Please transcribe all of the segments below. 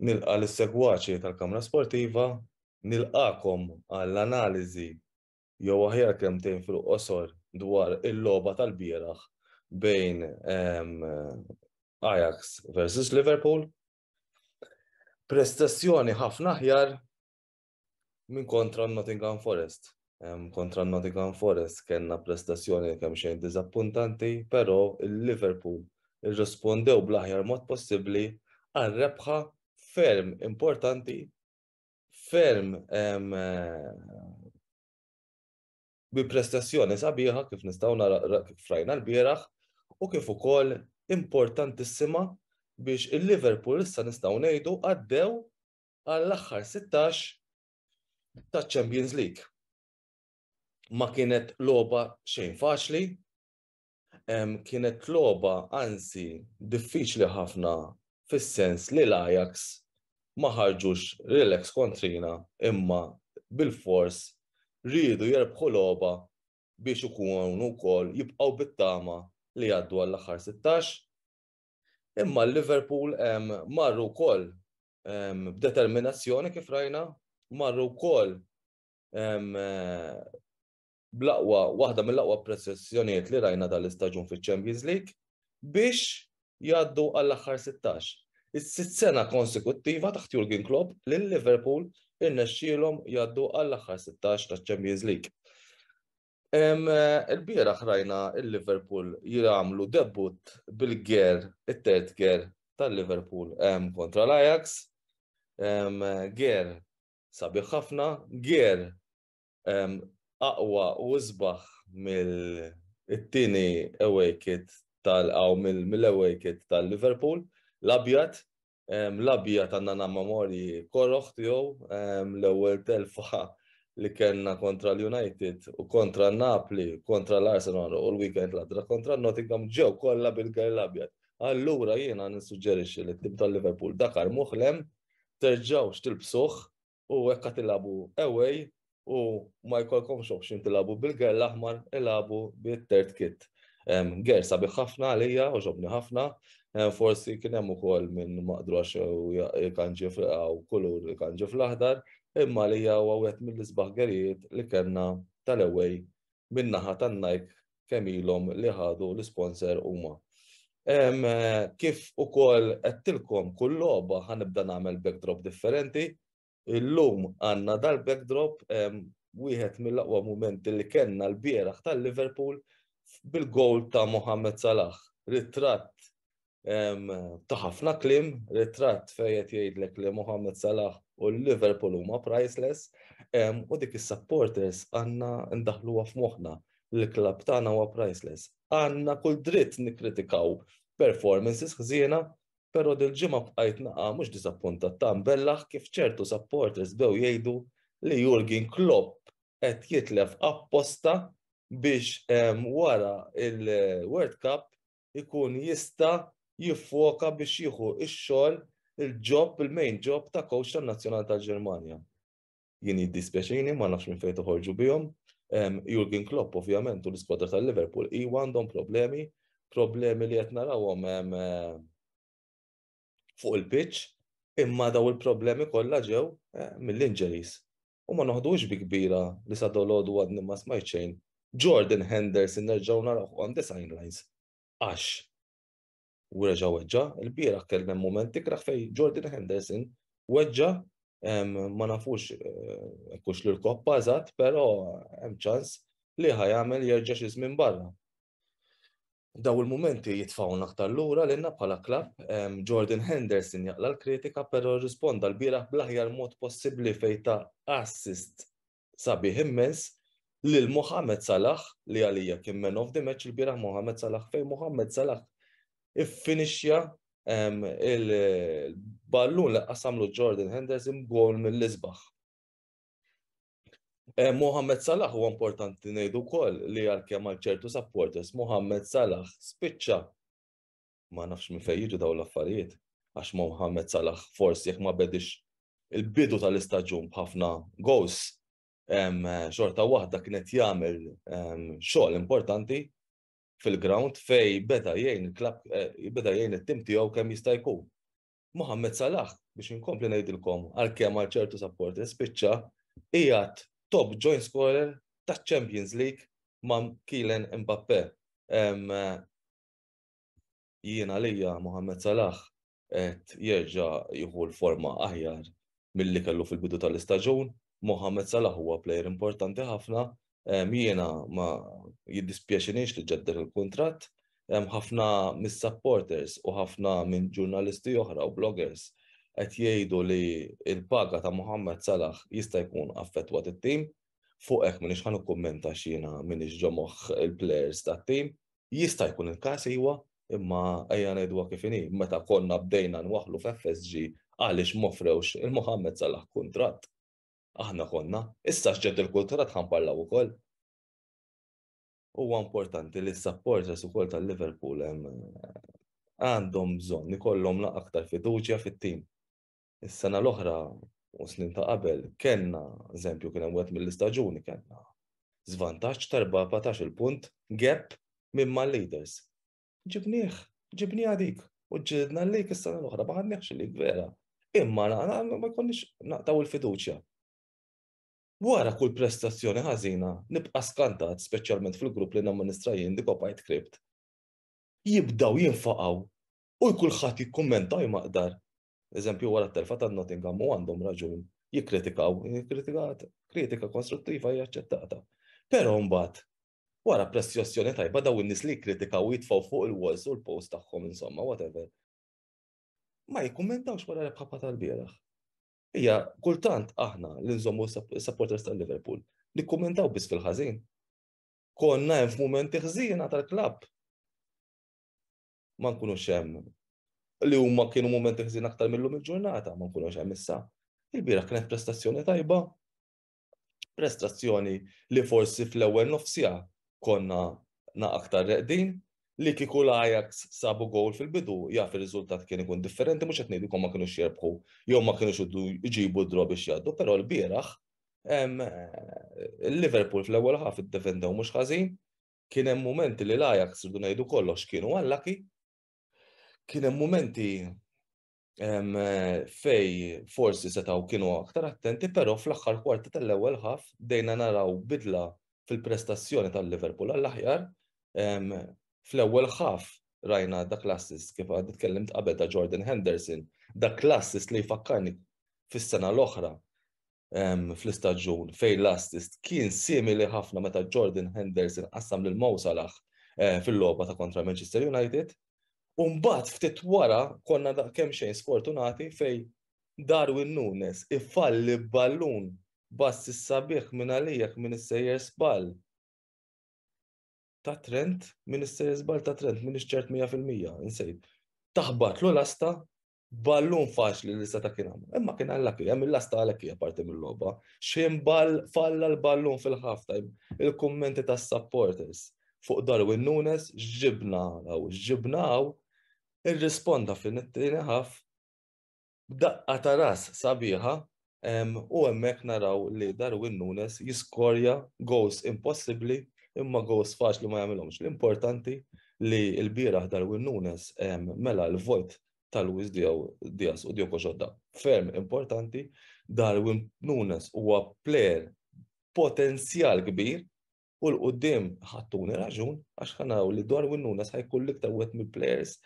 Nilqa' lis-segwaċi tal-Kamra Sportiva, nilqagħkom għall-analiżi jew aħjar kelmtejn fil-qosor dwar il-logħba tal-bieraħ bejn Ajax versus Liverpool. Prestazzjoni ħafna aħjar minn kontra Nottingham Forest. Kontra Nottingham Forest kellna prestazzjoni kemm xejn diżappuntanti, però il-Liverpool irrispondew bl-aħjar mod possibbli għal rebħa ferm importanti, ferm bi prestazzjoni sabiħa kif nistgħu nara kif rajna l-bieraħ u kif ukoll importantissima biex il-Liverpool issa nistgħu ngħidu għaddew għall-aħħar 16 taċ-Champions League. Ma kienet logħba xejn faċli, kienet logħba anzi diffiċli ħafna fis-sens li l-Ajax ma ħarġux relax kontrina imma bil-fors riedu jerbħu logħba biex ikunu wkoll jibqgħu bit-tama li jgħaddu għall-aħħar 16. Imma l-Liverpool marru wkoll b'determinazzjoni kif rajna, marru wkoll bl-aqwa waħda mill-aqwa prestazzjonijiet li rajna dal-istaġun fiċ-Champions League biex jgħaddu għall-aħħar 16. Is-sitt sena konsekuttiva taħt Jurgen Klopp lil Liverpool irnexxielhom jgħaddu għall-aħħar 16 taċ-Champions League. Il-bieraħ rajna il-Liverpool jagħmlu debut bil-ger, it-third ger tal-Liverpool kontra l-Ajax. Ger sabiħ ħafna, ger aqwa u isbaħ mill-tieni away kit tal-aw mill-away kit tal-Liverpool, l-abjad. L-abjad għandna na memorji koroħ tiegħu, l-ewwel telfa li kellna kontra l-United u kontra Napli, kontra l-Arsenal u l-weekend l-għadra kontra Nottingham ġew kollha bil-ger l-abjad. Allura jiena nissuġġerixxi li t-tim tal-Liverpool dakar muħlem terġgħux tilbsuh u hekk qed tilagħbu away u ma jkollkomx option tilagħbu bil-ger l-aħmar, ilagħbu bit-third kit. Ger sabiħ ħafna għalija, għoġobni ħafna, forsi kien hemm ukoll minn maqdru għax kanġi u kulur kanġi fl-aħdar, imma għalija huwa wieħed mill-isbaħ gerijiet li kellna tal-away min-naħa tan-Nike kemm ilhom li ħadu l-isponsor huma. Kif ukoll għedtilkom kull logħba ħa nibda nagħmel backdrop differenti. Illum għandna dal-backdrop wieħed mill-aqwa mumenti li kellna l-bieraħ tal-Liverpool bil-goal ta' Mohamed Salah. Ritratt ta' ħafna kliem, ritratt fejn qed jgħidlek li Mohamed Salah u l-Liverpool huma priceless, u dik is-supporters għandna ndaħluha f'moħħna li l-klabb tagħna huwa priceless. Għandna kull dritt nikkritikaw performances ħżiena, però dil-ġimgħa bqajt naqa' mhux diżappuntat ta' mbellaħ kif ċertu supporters bdew jgħidu li Jurgen Klopp qed jitlef apposta biex wara il-World Cup ikun jista' jiffoka biex jieħu x-xogħol il-job, il-main job ta' coach tan-nazzjonal tal-Ġermanja. Jien jiddispjaċini, ma nafx minn fejn toħorġu bihom. Jurgen Klopp ovvjament u l-iskwadra tal-Liverpool iwa għandhom problemi, problemi li qed narawhom fuq il-pitch, imma daw il-problemi kollha ġew eh, mill-injuries. U ma noħdux bi kbira li sa dolodu għadni ma smajt xejn. Jordan Henderson nerġgħu naraw on the sidelines. Għax u reġa' weġġa', il-bieraħ kellna moment ikrah fejn Jordan Henderson weġġa' ma nafux eh, kux li l-koppa eżatt, però hemm ċans li ħajamel jerġa' xi żmien barra. Daw il-mumenti jitfgħuna aktar lura lilna bħala klabb. Jordan Henderson jaqla l-kritika però rrisponda l-bieraħ bl-aħjar mod possibbli fejn ta assist sabiħ immens lil Mohamed Salah li għalija kien man of the match il-bieraħ Mohamed Salah fejn Mohamed Salah iffinixxa il-ballun li qasamlu Jordan Henderson b'gol mill-isbaħ. Eh, Mohamed Salah huwa importanti ngħidu wkoll li għalkemm għal ċertu supporters Mohamed Salah spiċċa ma nafx minn fejn jiġu dawn l-affarijiet għax Mohamed Salah forsi jekk ma bedix il-bidu tal-istaġun b'ħafna goals xorta waħda kienet jagħmel xogħol importanti fil-ground fej beda jgħin il-klabb eh, beda jgħin it-tim tiegħu kemm jista' jkun. Mohamed Salah, biex inkompli ngħidilkom għalkemm għal ċertu supporters spiċċa qiegħed top joint scorer taċ-Champions League ma' Kylian Mbappe. Jien għalija Mohamed Salah qed jerġa' jieħu l-forma aħjar milli kellu fil-bidu tal-istaġun. Mohamed Salah huwa plejer importanti ħafna. Jiena ma jiddispjaċinix li ġedded il-kuntratt. Hemm ħafna mis-supporters u ħafna minn ġurnalisti oħra u bloggers qed jgħidu li l-paga ta' Mohamed Salah jista' jkun affettwat it-tim. Fuq hekk m'iniex ħa nikkummenta għax jiena m'iniex ġo moħħ il-plejers tat-tim. Jista' jkun il-każ iwa, imma ejja ngħiduha kif inhi, meta konna bdejna nwaħħlu f'FSG għaliex m'offrewx il Mohamed Salah kuntratt. Aħna konna, issa x'ġed il-kuntratt ħa nparlaw ukoll. Huwa importanti li s-supporters ukoll tal-Liverpool għandhom bżonn ikollhom aktar fiduċja fit-tim. Is-sena l-oħra u snin ta' qabel kellna, eżempju kien hemm wieħed mill-istaġuni kellna żvantaġġ ta' 14 il-punt gap minn mal-leaders. Ġibnieh, ġibniha dik u ġilidna l-lik is-sena l-oħra ma ħadniex il-lik vera. Imma ma jkollniex naqtaw il-fiduċja. Wara kull prestazzjoni ħażina nibqa' skantat, speċjalment fil-grupp li namministra jien The Copite Crypt. Jibdaw jinfaqgħu u kulħadd jikkummenta jmaqdar. Eżempju wara t-telfa ta' Nottingham u għandhom raġun jikkritikaw, kritika konstruttiva hija aċċettata. Però mbagħad wara prestazzjoni tajba daw in-nies li jikkritikaw u jitfgħu fuq il-walls u l-post tagħhom insomma whatever. Ma jikkummentawx wara rebħa tal-bieraħ. Hija kultant aħna li nżommu supporters tal-Liverpool nikkummentaw biss fil-ħażin. Konna hemm f'mumenti ħżiena tal-klabb ma nkunux hemm li huma kienu mumenti ħżin aktar millum il-ġurnata, ma nkunux hemm issa. Il-bieraħ kienet prestazzjoni tajba, prestazzjoni li forsi fl-ewwel nofsija konna na aktar reqdin, li kieku l-Ajax sabu goal fil-bidu, jaf ir-riżultat kien ikun differenti, mhux qed ngħidilkom ma kinux jerbħu jew ma kinux jġibu draw biex jgħaddu, però l-bieraħ il-Liverpool fl-ewwel ħaf iddefendew mhux ħażin, Kien hemm mumenti li l-Ajax rridu ngħidu kollox kienu unlucky. Kien hemm mumenti fej forsi setgħu kienu aktar attenti, però fl-aħħar kwarta tal-ewwel ħaf bdejna naraw bidla fil-prestazzjoni tal-Liverpool għall-aħjar. Fl-ewwel ħaf rajna dak l-assist kif għad tkellimt qabel ta' Jordan Henderson, dak l-assist li jfakkarni fis-sena l-oħra fl-istaġun fejn l-assist kien simili ħafna meta Jordan Henderson qassam lil Mo Salah eh, fil-logħba ta' kontra Manchester United. U mbagħad ftit wara konna kemm xejn sfortunati fej Darwin Nunes ifalli ballun bass is-sabiħ minn għalijek minn is-sejjer żball ta' Trent, minn is-sejjer żball ta' Trent, minn ċert 100%, insejt. Taħbatlu lasta Ballun faċli li seta' kien għamel. Imma kien unlucky, hemm il-lasta għalhekk hija parti mill-logħba. X'ħin ball falla l-ballun fil-half time, il-kummenti tas-supporters fuq Darwin Nunes x'ġibna hawn, x'ġibna hawn, irrisponda fin-tieni half b'daqqa ta' ras sabiħa u hemmhekk naraw li Darwin Nunes jiskorja goals impossibbli imma goals faċli ma jagħmilhomx. L-importanti li l-bieraħ Darwin Nunes mela l-vojt ta' Luis Diaz u Diogo Jota. Ferm importanti, Darwin Nunes huwa plejer potenzjal kbir u l-qudiem ħattuni raġun għax ħanaw li Darwin Nunes ħajkun l-iktar wieħed mill-plejers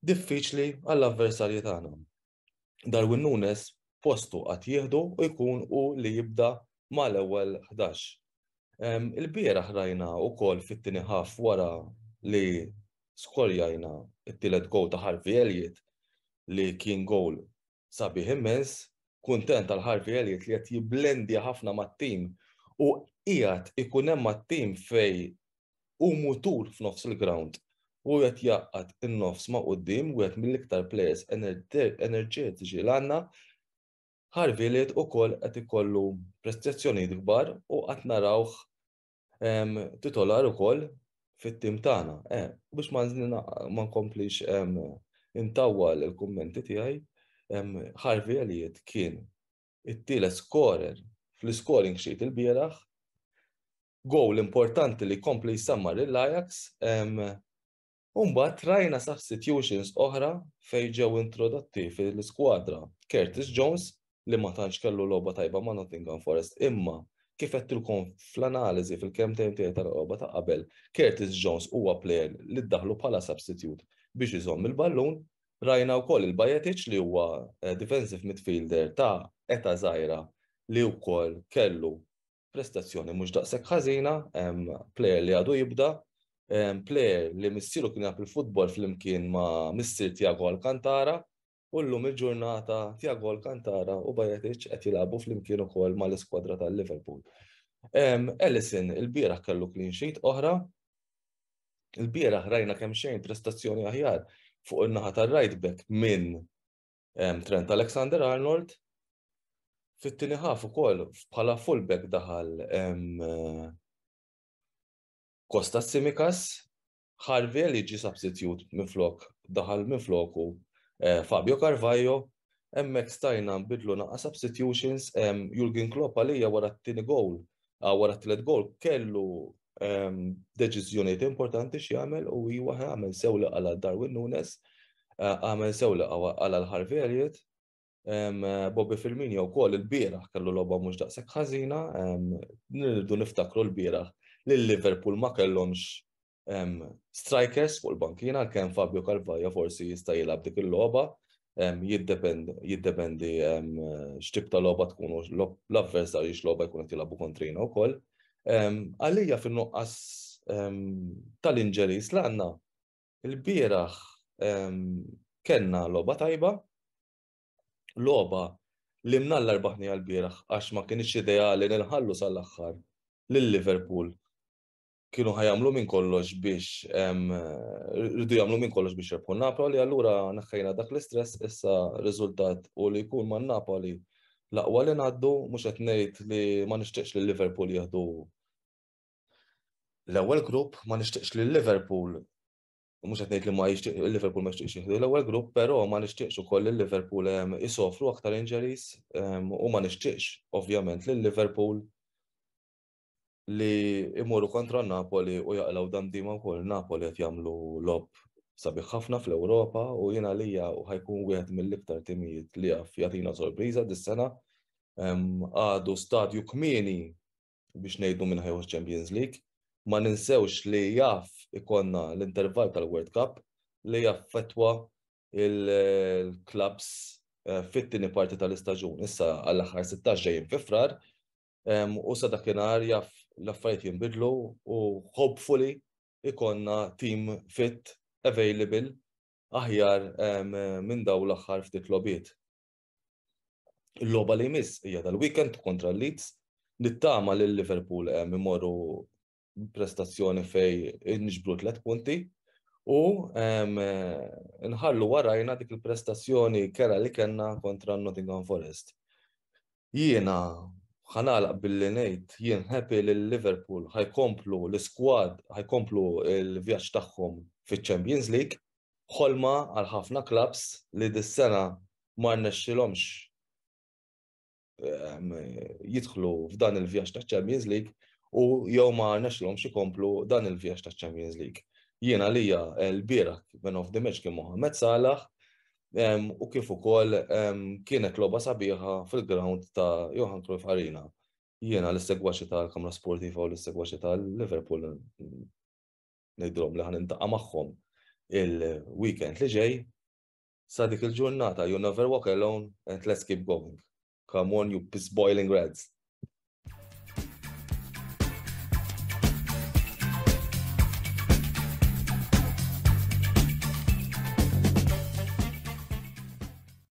diffiċli għall-avversarji tagħna. Darwin Nunes postu qatt jieħdu u jkun u li jibda mal-ewwel 11. Il-bieraħ rajna wkoll fit-tieni ħaf wara li skorjajna t-tielet goal ta' Harvey Elliott li kien goal sabiħ immens. Kuntent għal Harvey Elliott li qed jibblendja ħafna mat-tim u qiegħed ikun hemm mat-tim fejn hu mutur f'nofs il-ground u qed jgħaqqad in-nofs ma' quddiem, wieħed mill-iktar players enerġetiċi li għandna. Harvey Elliott ukoll qed ikollu prestazzjonijiet kbar u qed narawh titolar ukoll fit-tim tagħna. Eh, biex ma nkomplix intawwal il-kummenti tiegħi, Harvey Elliott kien it-tielet scorer fl-scoring sheet il-bieraħ, goal importanti li kompli jsammar l-Ajax. U mbagħad rajna substitutions oħra fejn ġew introdotti fil-iskwadra Curtis Jones, li ma tantx kellu logħba tajba ma' Nottingham Forest, imma kif għedtilkom fl-analiżi fil-kelmtejn tiegħi tal-logħba ta' qabel, Curtis Jones huwa player li ddaħlu bħala substitute biex iżomm il-ballun. Rajna wkoll il-Bajetic, li huwa defensive midfielder ta' età żgħira li wkoll kellu prestazzjoni mhux daqshekk ħażina, player li għadu jibda, player li missieru kien jilgħab il-futbol flimkien ma' missier Thiago Alcantara, u llum il-ġurnata Thiago Alcantara u Bajetic qed jilagħbu flimkien ukoll mal-iskwadra tal-Liverpool. Alisson il-bieraħ kellu clean sheet oħra. Il-bieraħ rajna kemm xejn prestazzjoni aħjar fuq in-naħa tar-right back minn Trent Alexander-Arnold. Fit-tieni half ukoll bħala fullback daħal Kostas Tsimikas. Harvey li ġie substitute minflok, daħal minfloku Fabio Carvalho. Hemmhekk stajna nbidlu naqra substitutions. Jurgen Klopp għalija wara t-tieni goal, wara t-tielet goal, kellu deċiżjonijiet importanti x'jagħmel, u iwa, għamel sew li qala Darwin Nunes, għamel sew li qala l-Harvey Elliott. Bobby Firmino wkoll il-bieraħ kellu logħba mhux daqshekk ħażina. Nirridu niftakru l-bieraħ li Liverpool ma kellhomx strikers fuq il-bankina, għalkemm Fabio Carvalho forsi jista' jilgħab dik il-logħba, jiddependi x'tip ta' logħba tkun u l-avversarju x'logħba jkun qed jilagħbu kontrina wkoll. Għalija fin-nuqqas tal-injuries li għandna, il-bieraħ kellna logħba tajba, logħba li mnalla rbaħni għal-bieraħ, għax ma kienx ideali nħallu sal-aħħar lil Liverpool kienu ħa jagħmlu minn kollox biex rridu jagħmlu minn kollox biex jirbħu Napoli, allura neħħejna dak l-istress. Issa riżultat u li jkun ma' Napoli, l-aqwa li ngħaddu. Mhux qed ngħid li ma nixtieqx li Liverpool jieħdu l-ewwel grupp, ma nixtieqx li Liverpool, mhux qed ngħid li ma jixtieq Liverpool ma jixtieqx jieħdu l-ewwel grupp, però ma nixtieqx ukoll li Liverpool isofru aktar injuries u ma nixtieqx ovvjament li Liverpool li imorru kontra Napoli u jaqlaw dan dima wkoll. Napoli qed jagħmlu logħob sabiħ ħafna fl-Ewropa u jiena lija u ħa jkun wieħed mill-iktar timijiet li jaf jagħtina sorpriża dis-sena. Għadu stadju kmieni biex ngħidu minn ħa jieħu Champions League. Ma ninsewx li jaf ikollna l-intervall tal-World Cup li jaffetwa il-clubs fit-tieni parti tal-istaġun. Issa għall-aħħar 16 ġejjin fi Frar u sa dakinhar jaf l-affarijiet jinbidlu u hopefully ikollna team fit available aħjar minn daw l-aħħar ftit logħbiet. Il-logħba li jmiss hija dal-weekend kontra Leeds. Nittama li Liverpool imorru prestazzjoni fej niġbru 3 punti u nħallu warajna dik il-prestazzjoni kerha li kellna kontra Nottingham Forest. Jiena ħa nagħlaq billi ngħid jien happy li Liverpool ħa jkomplu l-squad, ħa jkomplu l-vjaġġ tagħhom fiċ-Champions League, ħolma għal ħafna clubs li dis-sena ma rnexxilhomx jidħlu f'dan il-vjaġġ ta' Champions League u jew ma rnexxilhomx ikomplu dan il-vjaġġ ta' Champions League. Jiena lija l-bieraħ man of the match kien Mohamed Salah u kif ukoll kienet logħba sabiħa fil-ground ta' Johan Cruyff Arena. Jiena l-segwaċi tal-Kamra Sportiva u l-segwaċi tal-Liverpool ngħidilhom li ħa niltaqa' magħhom il-weekend li ġej. Sa dik il-ġurnata, you never walk alone and let's keep going. Come on, you piss boiling reds.